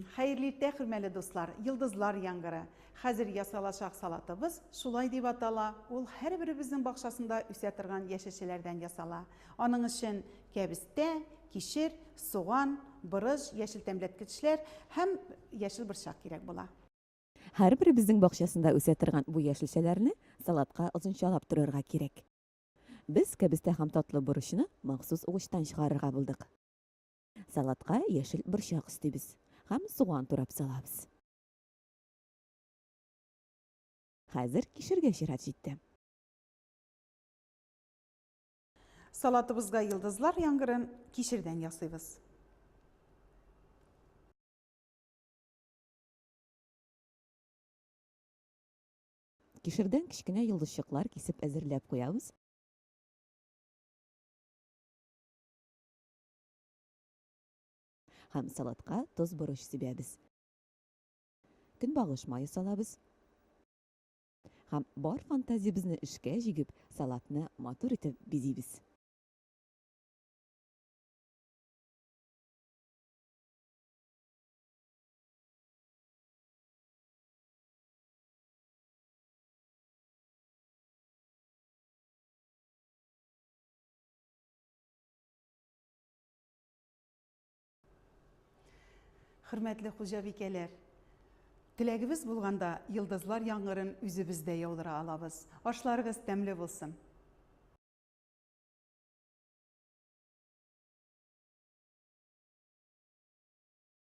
Хәерле иртә, хөрмәле дуслар! Йолдызлар яңгыры. Хәзер ясалачак салатыбыз шулай дип атала. Ул һәрберебезнең бакчасында үсә торган яшелчәләрдән ясала. Аның өчен кәбестә, кишер, суган, борыч, яшел тәмләткечләр һәм яшел борчак кирәк була. Һәрберебезнең бакчасында үсә торган бу яшелчәләрне салатка озынчалап турарга кирәк. Без кәбестә һәм татлы борычны махсус угычтан чыгарырга булдык. Салатка яшел борчак өстибез һәм суган турап салабыз. Хәзер кишергә чират җитте. Салатыбызга йолдызлар яңгырын кишердән ясыйбыз. Кишердән кечкенә йолдызчыклар кисеп әзерләп куябыз. Һәм салатка тоз-борыч сибәбез. Көнбагыш мае салабыз. Һәм бар фантазиябезне эшкә җигеп, салатны матур итеп бизибез. Хөрмәтле хуҗабикәләр, теләгебез булганда йолдызлар яңгырын үзебез дә яудыра алабыз. Ашларыгыз тәмле булсын!